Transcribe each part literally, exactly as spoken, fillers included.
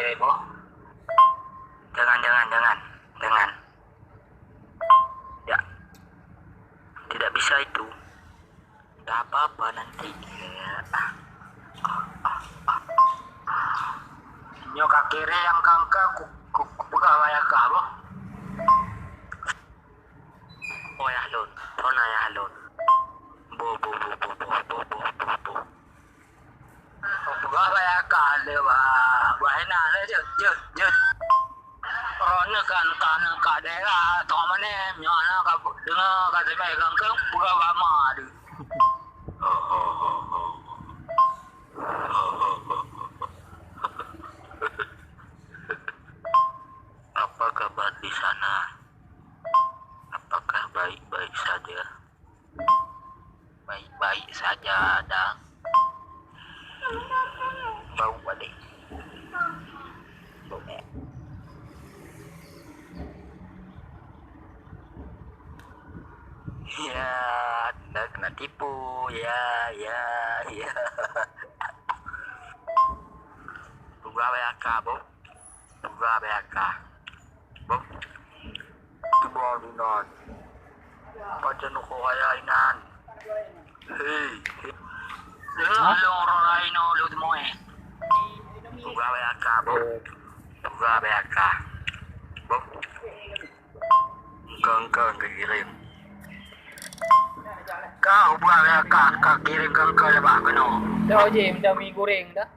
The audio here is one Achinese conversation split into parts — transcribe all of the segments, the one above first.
Eh, boh. Jangan, jangan, jangan. Jangan. Ya. Tidak bisa itu. Tak apa-apa nanti. Ya. Ah, ah, ah, ah. Nyoe ka kirém nyang kangka ku, ku, ku peugah bak ayah kah, boh. Oh, ayah lôn. Thon ayah lôn. Boh, boh, boh. Peugah bak ayah kah lé, bah. Bah inan lé, jeuet, jeuet, jeuet. Droeneuh kan ka neuh ka daerah, tong mané, nyoe na ka deungoe ka seumai kangkang, peugah bak ma deuh. Apa kabar di sana? Apakah baik-baik saja? Baik-baik saja, Dang. Bau balik. Bau mek. Ya, anda kena tipu. Ya, ya, ya. Peugah bak ayah kah, boh. Peugah bak ayah kah. Boh. Cuba dinan. Pajan uko raya inan. Hei, hei. Lôn, lôn raya inoe lôn teumui. Peugah bak ayah kah, boh. Peugah bak ayah kah. Boh. Engkau, engkau, engkau kirim. Kah peugah bak ayah kah, kah kirim kah, engkau leubeh keunoe. Dah, Haji, minta mi goreng dah.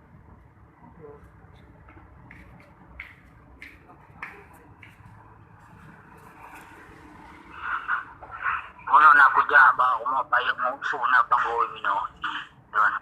Meunan na kujak bak rumoh payah musoh na panggôi minoe. Tuan.